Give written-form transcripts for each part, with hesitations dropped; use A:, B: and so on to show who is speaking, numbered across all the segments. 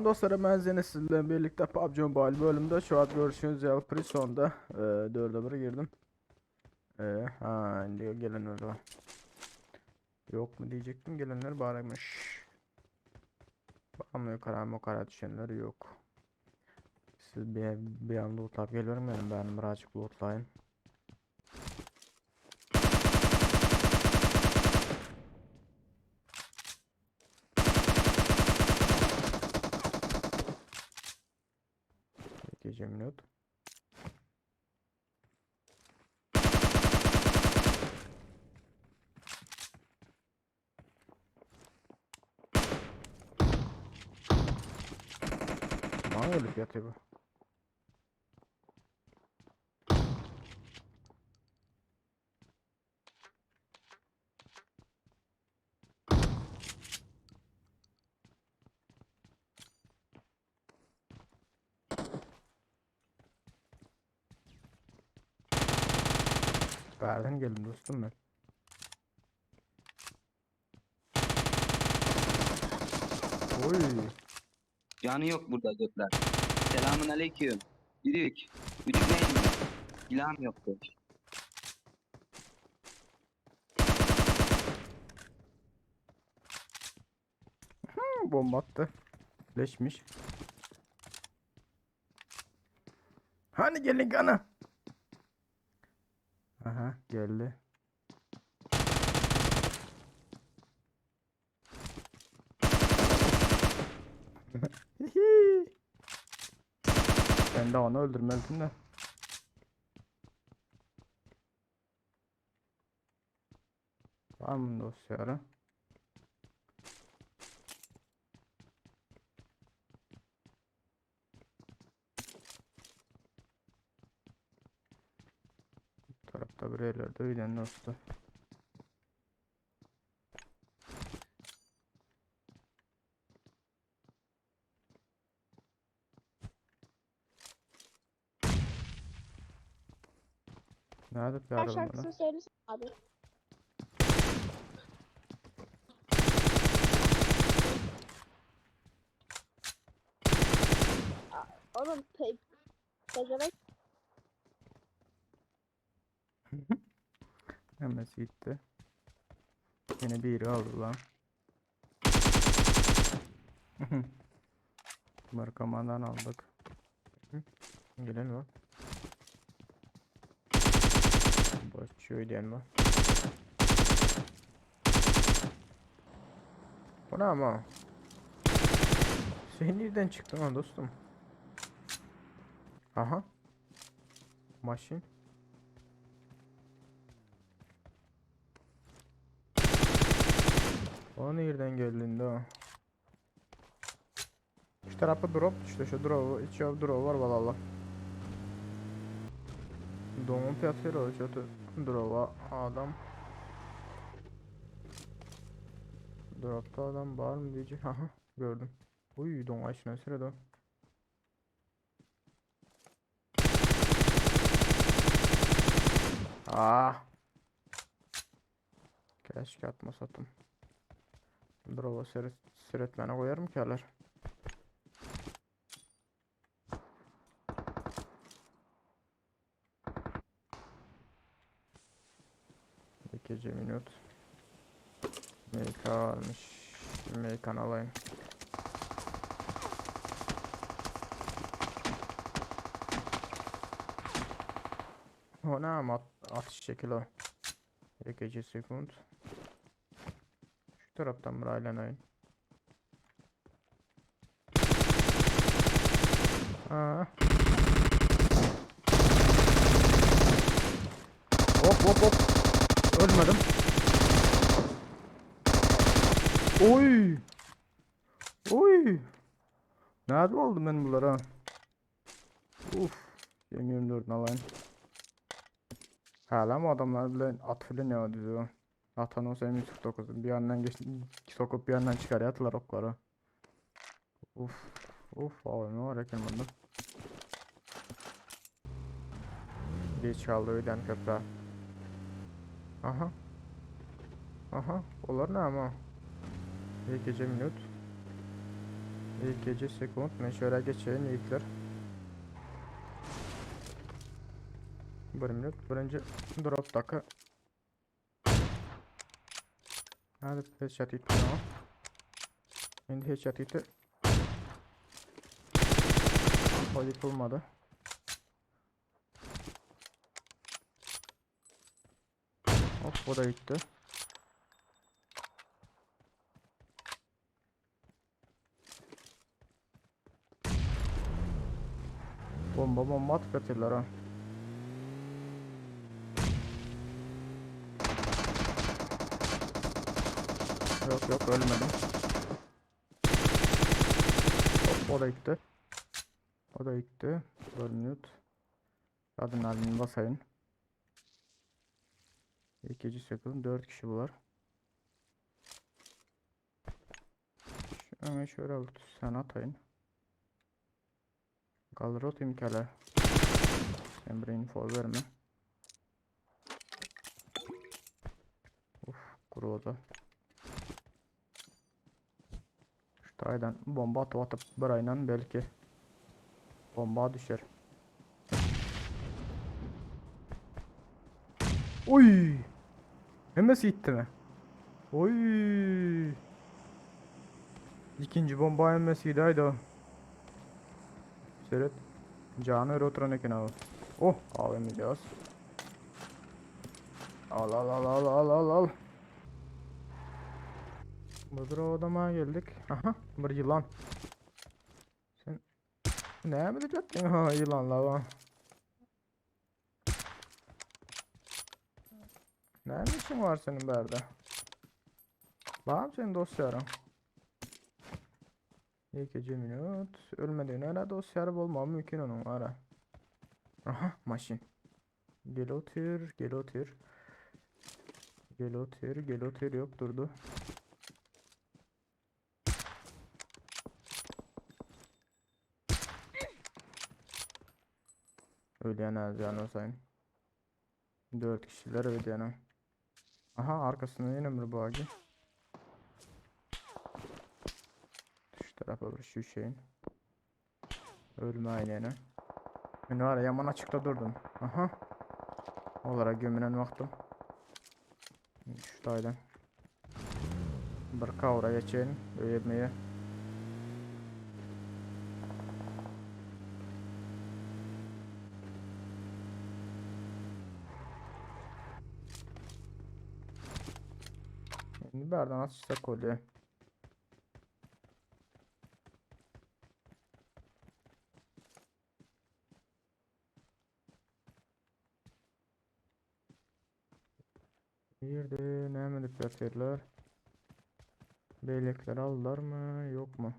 A: Salam dostlar, ben Zeynep sizlerle birlikte PUBG Mobile bölümünde şu an görüşürüz ya Prison'da e, 4'e 1 girdim. E, ha indi gelenler var. Yok mu diyecektim gelenler varmış. Bakalım yukarı yukarı düşenler yok. Siz bir, bir an lootlayıp geliyorum benim ben birazcık lootlayın. Gece minut. Bana ölüp yatıyor bu. Nereden geldim dostum ben? Oy.
B: Canı yok burada götler. Selamun aleyküm. Yürük. Yürük neyim? Silahım yoktu.
A: Bomba attı. Leşmiş. Hani gelin kana? Aha geldi. Ben de onu öldürmezdim de. Var mı dosyaları? Bu tarafta bir yerlerde öyle dostu. Nerede bir
C: Her
A: araba
C: şarkısını söylesene abi. Aa, Oğlum pe pezevenk
A: Hemen gitti. Yine bir aldı lan. Markamandan aldık. Hı, Gelen var. Boş diyen var. Bu ne ama? Sen nereden çıktın lan dostum? Aha. Maşin. O nereden geldin daha? Şu tarafa drop düştü. Şu drop, içi drop var valla. Donup yatıyor o şu drop'a adam. Drop'ta adam var mı diyecek. Aha gördüm. Uy don açına sırada. Ah. Keşke atmasaydım. Drop'a seyret, seyretmene koyarım ki halar. İkinci minut. MK varmış. MK'nı alayım. O ne ama at, atış şekli o. İkinci sekund. Şu taraftan bir aylanayım. Aa. Hop hop hop. Ölmedim. Oy. Oy. Nerede oldum ben bunlara? Uf. M24 alayım. Hala mı adamlar bile at filan ya diyor. Atan olsa M49'un bir yandan geç sokup bir yandan çıkar yatılar okları. Uf. Uf abi ne var eken bunda? Geç kaldı öden köprü. Aha. Aha. Onlar ne ama? Bir gece minut. İlk sekund. Men şöyle geçeyim yiğitler. Bir minut. Birinci drop dakı. Hadi headshot gitti ama. Şimdi headshot gitti. O yıkılmadı. Hop o da gitti. Bomba bomba atıp yatırlar ha. Yok yok ölmedim. Hop o da gitti. O da gitti. Bir minut. Adrenalin basayım. İkinci sekund 4 kişi var. Hemen şöyle alıp sen atayım. Kaldır atayım kele. Sen bir info verme. Uf kuru Şu taydan bomba atıp atıp bir aynen belki bomba düşer. Oy! Hemmesi gitti mi? Oy! İkinci bomba hemmesiydi haydi. Seyret. Canı öyle oturan eken abi. Oh! AVM Al al al al al al al. Budur odama geldik. Aha bir yılan. Sen ne mi diyecektin? Ha yılanla var. Ne işin var senin berde? Var senin dosyaların? İki minut. Ölmediğine öyle dosyaları bulmam mümkün onun var. Aha maşin. Gel otur, gel otur. Gel otur, gel otur yok durdu. Öleyen az yani o sayın. 4 kişiler ödeyene. Aha arkasında yine bir buggy. Şu tarafa bir şu şeyin. Ölme aynene. Ben var ya yaman açıkta durdum. Aha. Onlara gömülen vaxtım. Şu taydan. Bir kavra geçelim. Öýemeye. Şimdi berden açsak oluyor. Girdi. Ne edip yatırlar? Beylekler aldılar mı? Yok mu?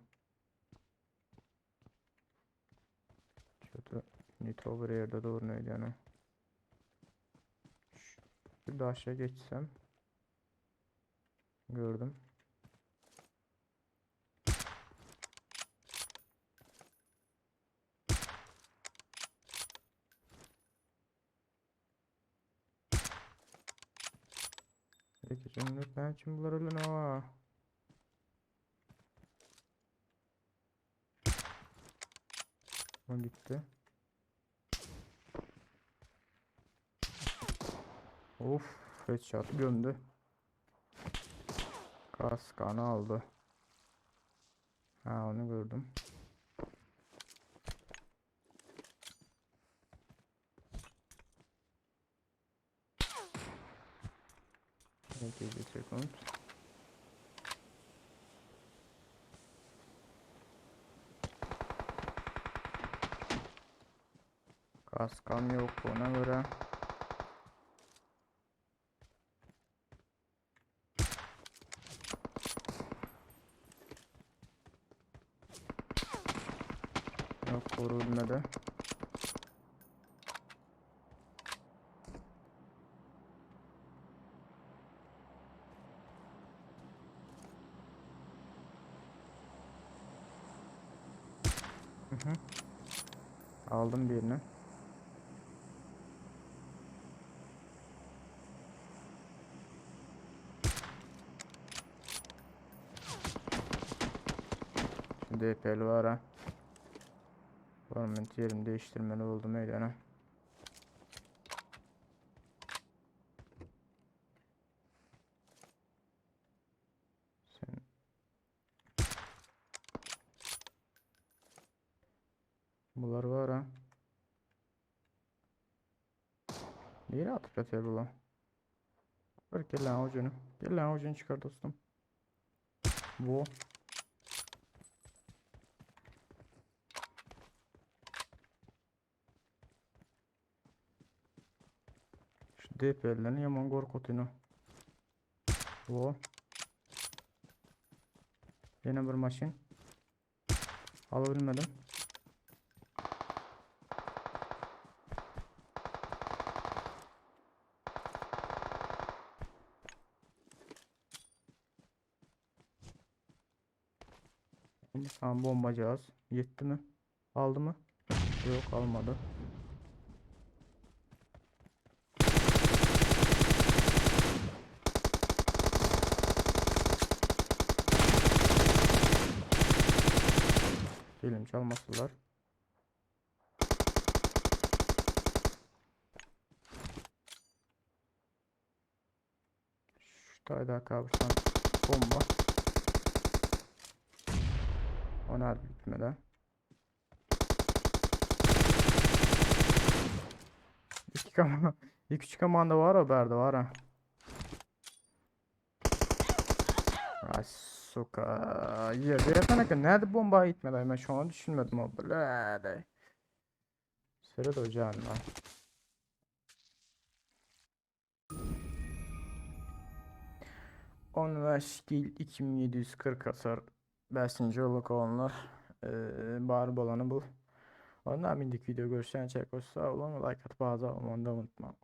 A: Kötü. Nitro bir yerde doğru neydi yani? Şurada aşağı geçsem. Gördüm. Peki şimdi ben için bunlar öyle ne var? O gitti. Of, headshot gömdü. Kaskanı aldı. Ha onu gördüm. İkinci sekund. Kaskam yok ona göre. Yok vurulmadı. Hı hı. Aldım birini. DP'li var ha. Government yerimi değiştirmeli oldum öyle. Sen Bular var ha. Nereye atıp yatıyor bu lan? Bak gel lan ucunu. Gel lan ucunu çıkar dostum. Bu. Şu DP'lerini yaman korkutunu. Bu. Yine bir maşin. Alabilmedim. Şimdi tamam bombacağız. Yetti mi? Aldı mı? Yok almadı. Film çalmasınlar. Şu tane kabustan bomba. Onlar bitmeden. İki kama, iki üç komanda var o berde var ha. Ay suka. Yerde yatan eken nerede bomba gitmedi ben şu an düşünmedim o böyle. Seret ocağın lan. On kill 2740 hasar. Beşinci olduk onlar. Bari bolanı bul. Ondan bindik video görüşen çek olsa olun like atıp ağza olmanı da unutma.